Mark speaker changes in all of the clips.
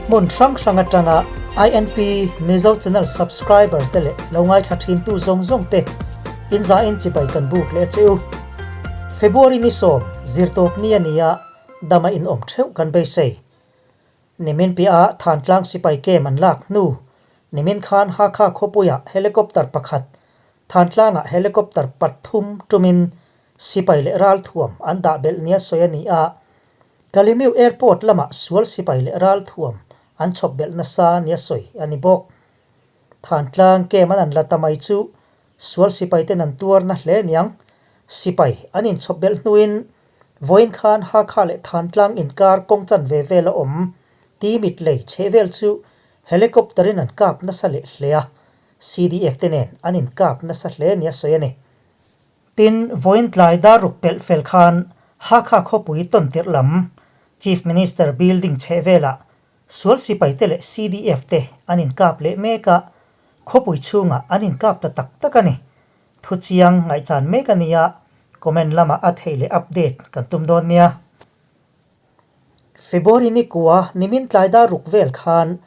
Speaker 1: Hmun hrang hrang atanga INP Mizo Channel subscriber te leh lo ngaithla thintu zawng zawng te in zain chibai kan buk leh a che u. February ni sawm zirtawp ni a ni a, dama in awm theuh kan beisei. Nimin piah ah Thantlang sipai kem an lak hnu, nimin khan Hakha khawpuiah helicopter pakhat, Thantlangah helicopter pathum tumin sipai leh ralthuam an dah belh nia sawi a ni a, Kalimiu Airport lamah sual sipai leh ralthuam an chhawp belh nasa nia sawi a ni bawk. Thantlang kem an an la ta mai chu sual sipai ten an tuar na hle niang. Sipai an inchhawp belh hnuin vawiin khan Hakha leh Thantlang inkar kawng chan ve vel a awm Timit lei chheh vel chu helicopter in an kap nasa leh hle a, CDF te nen an inkap nasa hle nia sawi a ni. Tin, vawiin tlai dar ruk pelh fel khan Hakha khawpui tawn tirh lam Chief Minister building chheh velah sual sipaite leh CDF te an inkap leh mek a, khawpui chhungah an inkap ta tak tak a ni. Thu chiang ngaihchan mek a ni a, comment lamah a theih leh update kan tum dawn nia. February ni kua nimin tlai dar ruk vel khan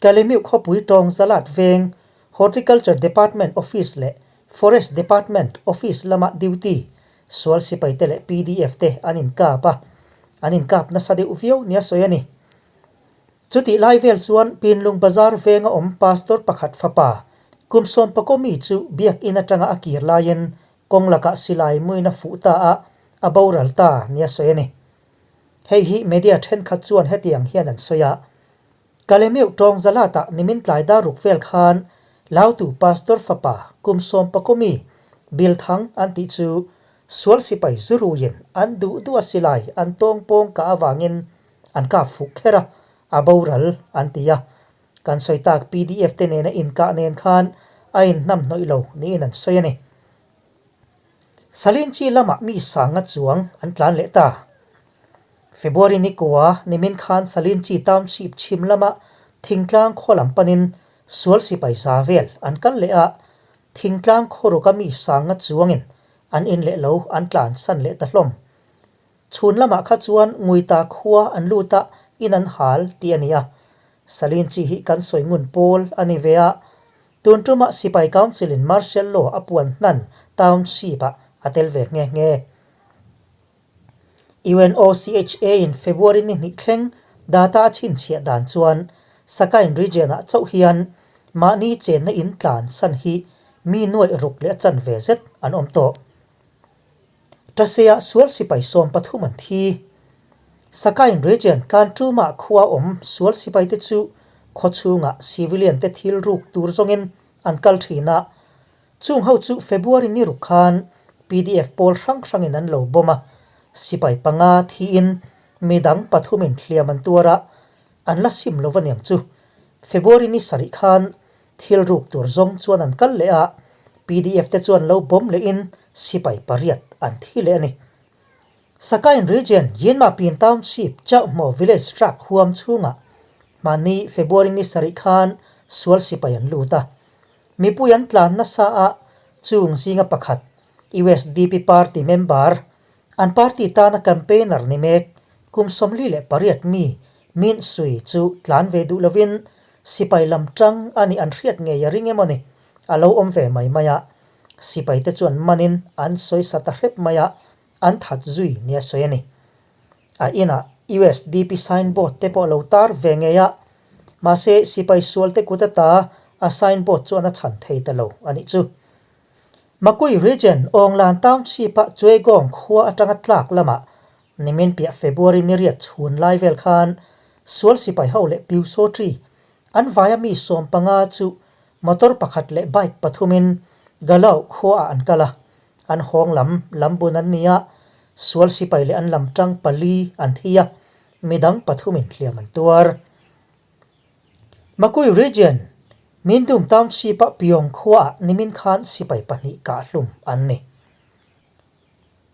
Speaker 1: Kalemiu khawpui tawng Zalat veng Horticulture Department Office leh Forest Department Office lama duty sual sipaite leh pdf te an inkap a, an inkap nasa deuh viau nia sawi a ni. Chutih lai vel chuan Pinlung Bazar venga awm Pastor pakhat fapa kum sawmpakaw mi chu biakin atanga a kir laiin Kawng lakah silai muin a fuh ta a, a boral ta nia sawi a ni. Hei hi media thenkhat chuan hetiang hian an sawi a, Kalemeuh tawng zalatah nimin tlai dar ruk vel khan Lautu Pastor fapa kum sawmpakawmi Bilthang an tih chu sual sipai zuruiin an duh duh a silai an tawng pawng kah avangin an kap fuh kher a, a boral an ti a. Kan sawi tak pdf te nena inkah nen khan a inhnam hnawih lo niin an sawi a ni. Salinchi lamah mi sanga chuang an tlan leh ta. February ni kua nimin khan Salinchi Township chhim lama thingtlang khaw lam panin sual sipai za vel an kal leh a, thingtlang khaw ruka mi sanga chuangin an in leh lo an tlan san leh ta hlawm. Chhun lamah kha chuan Nguita khua an lut a, in an hal tih a ni a. Salin chi hi kan sawi ngun pawl a ni ve a. Tun tumah Sipai Council in Martial Law a puan hnan Township ah a tel ve nghe nghe. UNOCHA in February ni hnih thleng data a chhinchhiah dan chuan Sakain region ah chauh hian mahni chenna in tlan san hi mi nuaih ruk leh a chanve zet an awm tawh. Ṭaseah sual sipai 13 an thi. Sakain region Kantuma khua awm sual sipaite chu khaw chhungah civilian te thil ruk tur zawngin an kal ṭhin a. Chung ho chu February ni ruk khan pdf pawl hrang hrangin an lo bomb a, sipai panga thiin midang pathumin hliam an tuar a, an la sim lo aniang chu. February ni sarih khan Thil ruk tur zawng chuan an kal leh a, pdf te chuan lo bawm lehin sipai pariat an thi leh a ni. Sakain Region, Yinmapin Township, Chauhmaw Village truck huam chhungah hmanni February ni sarih khan sual sipai an lut a. Mipui an tlan nasa a, chung zinga pakhat usdp party member, an party tana campaigner ni mek kum 48 mi Min Sui chu tlan ve duh lovin Sipai lam tang a nih an hriat ngei a ring emaw ni? A lo awm ve mai mai a. Sipai te chuan manin an sawi sa ta hrep mai a, an that zui nia sawi a ni. A inah usdp signboard te pawh a lo tar ve ngei a, mahse sipai sual te kut ata a signboard chuan a chhan thei ta lo a nih chu. Makui Region, Awnglan Township-a Chuegong khua atanga tlak lamah Nimin piah February ni riat chhun lai vel khan sual sipai ho leh Piu Sawtri an vaia mi 15 chu motor pakhat leh bike pathumin Galau khuaah an kal a, an hawng lam lam bun an ni a, sual sipai leh an lam tang pali an thi a, midang pathumin hliam an tuar. Makui Region, Mindum Township-a Pyong khuaah nimin khan sipai pahnih kahhlum an ni.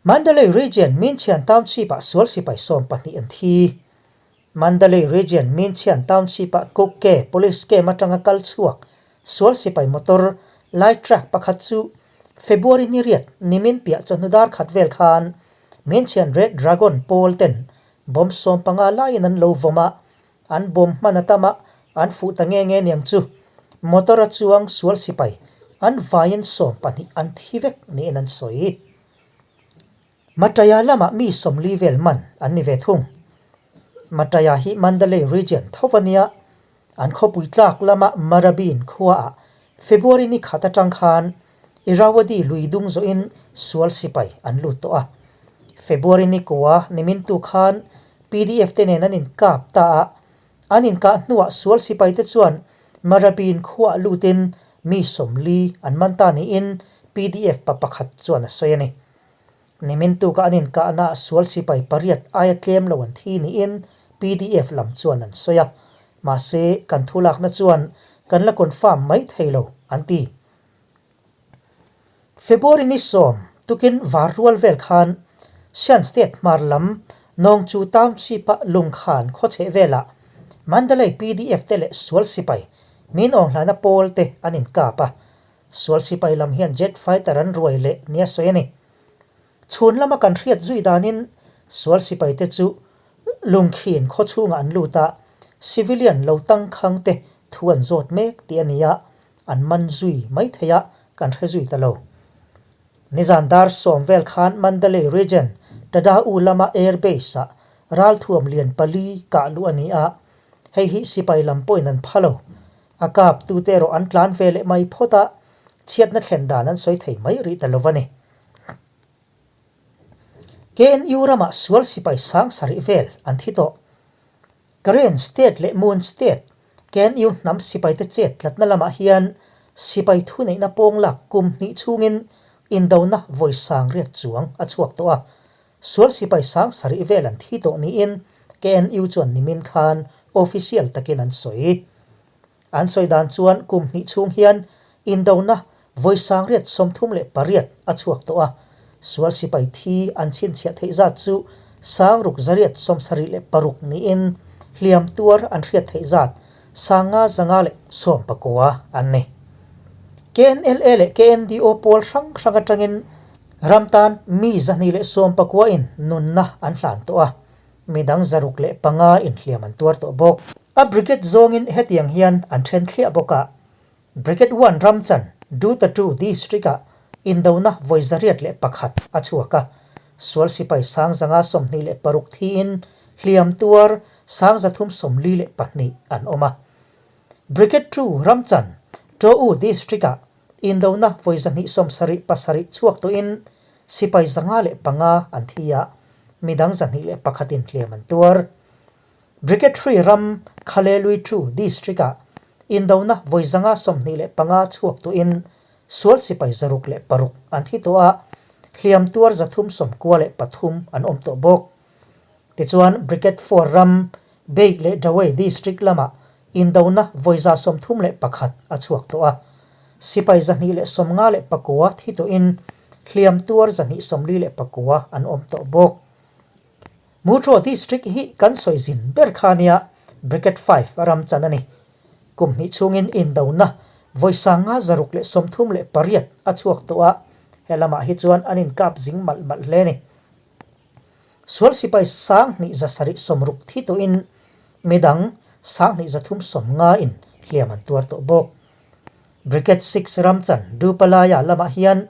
Speaker 1: Mandalay Region Minchian Township-ah sual sipai 12 an thi. Mandalay Region Minchian Township-ah Kukke Police Camp atanga kal chhuak sual sipai motor light truck pakhat chu February ni riat nimin piah chawhnu dar khat vel khan Minchian Red Dragon pawl ten bomb 15 laiin an lo vawm a. An bomb hman a tam a, an fuh ta nge nge niang chu. Motor a chuang sual sipai an vaiin 20 an thi vek niin an sawi. Mataya lamah mi 40 vel man an ni ve thung. Mataya hi Mandalay Region tho a nia, an khawpui tlak lama Marabin khuaah February ni khat atang khan Irrawaddy lui dung zawhin sual sipai an lut tawh a. February ni kua nimintu khan PDF te nen an inkap ta a, an inkah hnuah sual sipai te chuan Marabin khuaah lutin mi 40 an man ta niin PDF pa pakhat chuan a sawi a ni. Nimin tuka an inkahnaah sual sipai pariat aia tlem lo an thi niin PDF lam chuan an sawi a, mahse kan thulakna chuan kan la confirm mai thei lo an ti. February ni 10 tukin var rual vel khan Shan State hmar lam Nawngchu Township-a Lungkhan khawchheh velah Mandalay PDF te leh sual sipai min awnghlana pawl te an inkap a, Sual sipai lam hian jet fighter an ruai leh nia sawi a ni. Chhun lama kan hriat zui danin sual sipaite chu lungkhin khaw chhungah an lut a, civilian lo tangkhang te thu an zawt mek tih a ni a, an man zui mai thei a, kan hre zui ta lo. Nizan dar 10 vel khan Mandalay Region, Tada-u lama air base-ah ralthuam lian pali kah luh a ni a, hei hi sipai lam pawhin an pha lo. A kap tute erawh an tlan ve leh mai phawt a, chhiatna thlen dan an sawi thei mai rih ta lo a ni. KNU ramah sual sipai sang sarih vel an thi tawh. Karen State leh Mon State KNU hnam sipaite chet tlatna lamah hian sipai thuneihna pawng lak kum hnih chhungin indona vawi sang riat chuang a chhuak tawh a. Sual sipai sang sarih vel an thi tawh niin KNU chuan nimin khan official takin an sawi. An sawi dan chuan kum hnih chhung hian indona vawi 638 a chhuak tawh a, sual sipai thi an chhinchhiah theih zat chu 6,676 niin hliam tuar an hriat theih zat 5,519 an ni. KNLA leh KNDO pawl hrang hrang atangin Ram tan mi 219 in nunna an hlan tawh a, midang 605 in hliam an tuar tawh bawk. A brigade zawngin hetiang hian an then thliah bawk a, Brigade One ram chan Dutatu District-ah indona vawi 101 a chhuak a, sual sipai 526 thiin hliam tuar 342 an awm a. Brigade Two ram chan Ṭaw-u District-ah Indona vawi 277 chhuak tawhin sipai 505 an thi a, midang 201 in hliam an tuar. Brigade Three ram Khalelui Two District-ah indona vawi 525 chhuak tawhin sual sipai 606 an thi tawh a, hliam tuar 393 an awm tawh bawk. Tichuan Brigade Four ram Beik leh Dawei District lamah Indona vawi 131 a chhuak tawh a, sipai 259 thi tawhin hliam tuar 249 an awm tawh bawk. Mutro District hi kan sawi zin ber kha nia Brigade Five a ram chan a ni. Kum hnih chhungin indona vawi 538 a chhuak tawh a, he lamah hi chuan an inkap zing malh malh hle a ni. Sual sipai 2760 thi tawhin midang 2390 in hliam an tuar tawh bawk. Brigade Six ram chan Dupalaya lamah hian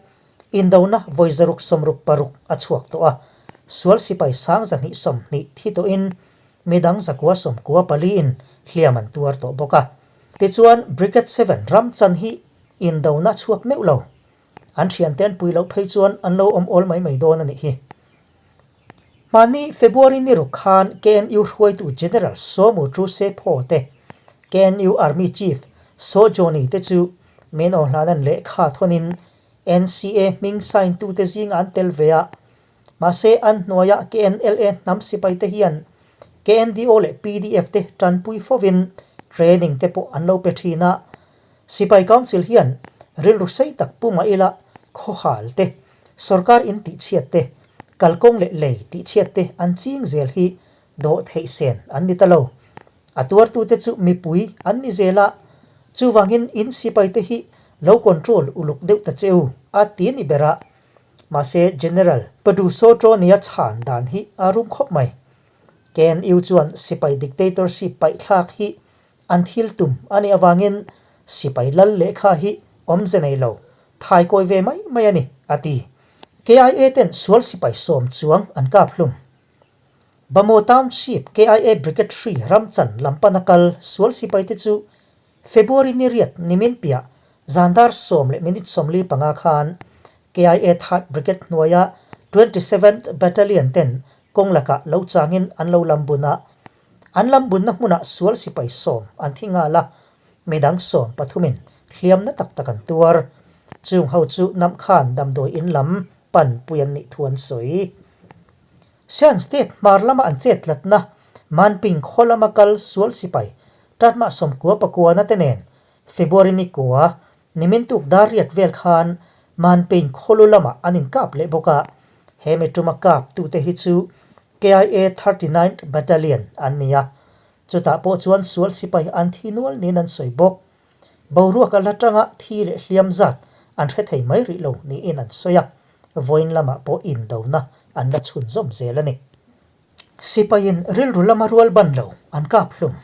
Speaker 1: indona vawi 666 a chhuak tawh a, sual sipai 220 thi tawhin midang 994 in hliam an tuar tawh bawk a. Tichuan Brigade Seven ram chan hi indona chhuak meuh lo. An thiante an pui loh phei chuan an lo awm awl mai mai dawn a nih hi. Hmani February ni ruk khan KNU hruaitu General Saw Mu Tru Se Phaw te, KNU Army Chief Saw Joni te chu Min Aung Hlanan lehkha thawnin NCA hming sign tute zingah an tel ve a. Mahse an hnuaia KNLA hnam sipai te hian KNDO leh PDF te tanpui fovin training te pawh an lo pe thin a. Sipai Council hian rilru sei tak pu mah ila khawhal te, sorkar in tihchhiat te, kalkawng leh lei tihchhiat te an ching zel hi dawh theih sen an ni ta lo. A tuartute chu mipui an ni zel a, chuvangin in sipai te hi lo control uluk deuh ta che u a ti ni ber a. Mahse General Padu Soto nia chhan dan hi a rum khawp mai. KNU chuan sipai dictatorship paihthlak hi an thil tum a nih avangin sipai lal lehkha hi awmze nei lo, thaikawi ve mai mai a ni, a ti. KIA ten sual sipai sawm chuang an kap hlum. Bamaw Township KIA Brigade hri ramchan lam pana kal sual sipaite chu February ni riat nimin piah zan dar sawm leh minute 45 khan KIA Third Brigade hnuaia 27th Battalion ten kawng lakah lo changin an lo lam bun a. An lam bunna hmunah sual sipai sawm an thi nghal a, midang sawm pathumin hliamna tak tak an tuar. Chung ho chu Namkhan damdawi in lam pan pui an nih thu an sawi. Shan State hmar lama an chet tlatna Manping khaw lama kal sual sipai Tatmah 90 pakuana te nen February ni kua nimin tuk dar riat vel khan Manping khawlu lamah an inkap leh bawk a, he mi tuma kap tute hi chu KIA 39th Battalion an ni a, chutah pawh chuan sual sipai an thi nual niin an sawi bawk. Boruak a la tanga thi leh hliam zat an hre thei mai rih lo niin an sawi a, vawiin lamah pawh indona an la chhunzawm zel a ni. Sipaiin rilru lama rual ban lo an kap hlum.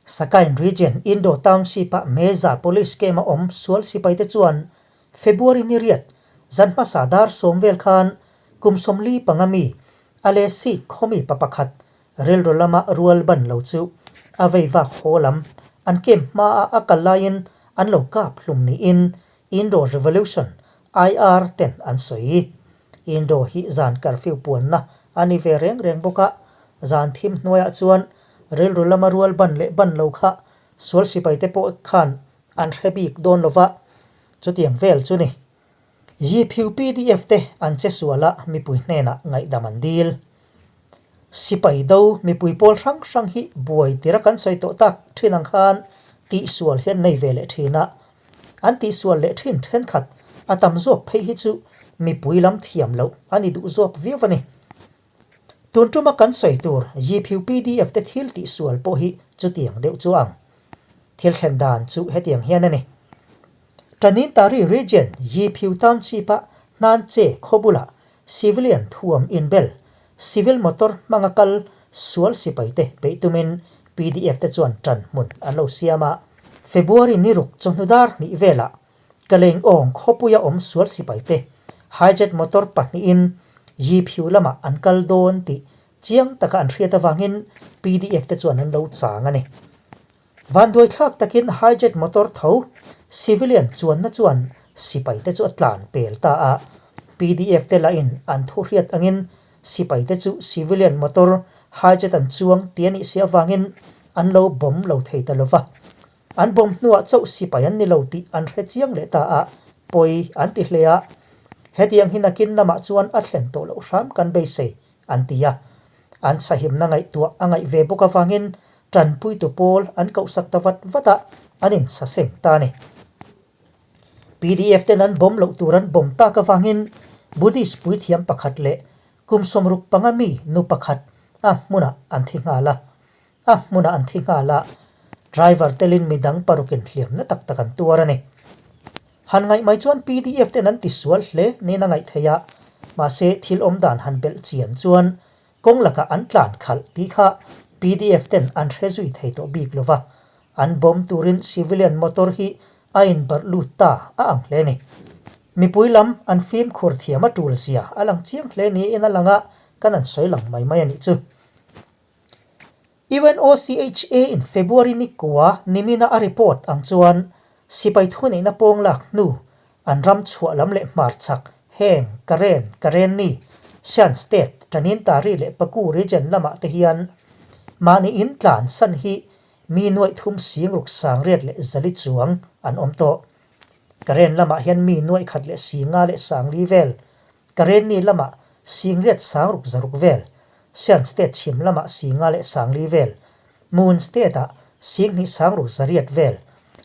Speaker 1: Sakain Region Indo Township-a Meza Police Camp-a awm sual sipaite chuan February ni riat zan hmasa dar sawm vel khan kum 45 mi Ale Sikh khawmi pa pakhat rilru lama rual ban lo chu a vei vak haw lam an camp hmaah a kal laiin an lo kap hlum niin Indo Revolution, IR, ten an sawi. Indo hi zan curfew puanna a ni ve reng reng bawk a, zan thim hnuaiah chuan rilru lama rual ban leh ban lo kha sual sipaite pawh khan an hre bik dawn lo va, chutiang vel chu ni. Yiphiu pdf te an che sual a, mipui hnenah ngaihdam an dil. Sipai do mipui pawl hrang hrang hi buai tira kan sawi tawh tak thin ang khan tihsual hi an nei ve leh thin a. An tihsual leh thin thenkhat a tam zawk phei hi chu mipui lam thiam loh a ni duh zawk viau a ni. Tun tuma kan sawi tur Yiphiu pdf te thil tihsual pawh hi chutiang deuh chu a ang. Thil thlen dan chu hetiang hian a ni. Tanintari Region Yiphiu Township-a Hnanche khaw bulah civilian thuam inbel, civil motor hmanga kal sual sipaite beih tumin pdf te chuan tan hmun an lo siam a. February ni ruk chawhnu dar hnih velah Kalengawng khawpuia awm sual sipaite hijet motor pahnihin Yiphiu lamah an kal dawn tih chiang taka an hriat avangin pdf te chuan an lo chang a ni. Vanduaithlak takin hijet motor tho civilian chuanna chuan sipaite chu a tlan pel ta a, pdf te lahin an thu hriat angin sipaite chu civilian motor hijet an chuang tih a nih si avangin an lo bawm lo thei ta lova. An bawm hnuah chauh sipai an ni lo tih an hre chiang leh ta a, pawi an ti hle a. Hetiang hi nakin lamah chuan a thlen tawh loh hram kan beisei an ti a. An sahimna ngaihtuah a ngaih ve bawk avangin tanpuitu pawl an kohsak ta vat vat a, an insaseng ta a ni. Pdf ten an bawm loh tur an bawm tak avangin Buddhist puithiam pakhat leh kum 65 mi nu pakhat a hmunah an thi nghal a, a hmunah an thi nghal a, driver telin midang parukin hliamna tak tak an tuar a ni. Han ngaih mai chuan pdf ten an tisual hle niin a ngaih theih a, mahse thil awm dan han belh chian chuan kawng lakah an tlan khalh tih kha pdf ten an hre zui thei tawh bik lo va, an bawm turin civilian motor hi a inbarh lut ta a ang hle a ni. Mipui lam an fimkhur thiam a tul zia a lang chiang hle niin a lang a, kan han sawi lang mai mai a nih chu. UNOCHA in February ni kua nimina a report ang chuan sipai thuneihna pawng lak hnu an ram chhuah lam leh hmarchhak heng Karen, Karenni, Shan State, Tanintari leh Paku region lamah te hian mahni in tlan san hi mi nuaih thum sing ruk sangriat leh zali chuang an awm tawh. Karen lamah hian mi nuaih khat leh singa leh sangli vel, Karenni lamah singriat sangruk zaruk vel, Shan State chhim lamah Singa leh Sangli vel, Moon State-ah Singhnih Sangruk zariat vel,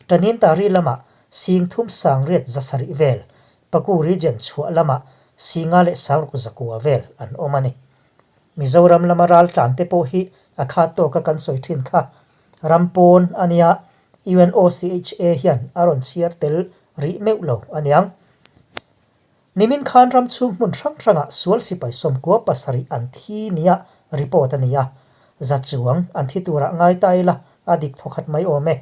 Speaker 1: Tanintari lamah Singthum Sangriat zasarih vel, Paku Region chhuah lamah Singa leh Sangruk zakua vel an awm a ni. Mizoram lama raltlan te pawh hi a khat tawka kan sawi thin kha ram pawn a nia, UNOCHA hian a rawn chhiar tel rih meuh lo a niang. Nimin khan ram chhung hmun hrang hrangah sual sipai 97 an thi nia report a ni a. Za chuang an thi turah ngai ta ila a dik thawkhat mai awm e.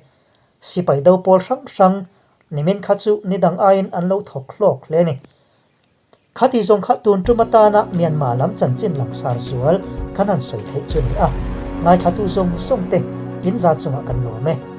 Speaker 1: Sipai do pawl hrang hrang nimin kha chu nidang aiin an lo thawk hlawk hle a ni. Khati zawng kha tun tum atana Myanmar lam chanchin langsar zual kan han sawi theih chu a ni a, ngaithlatu zawng zawng te in za chungah kan lawm e.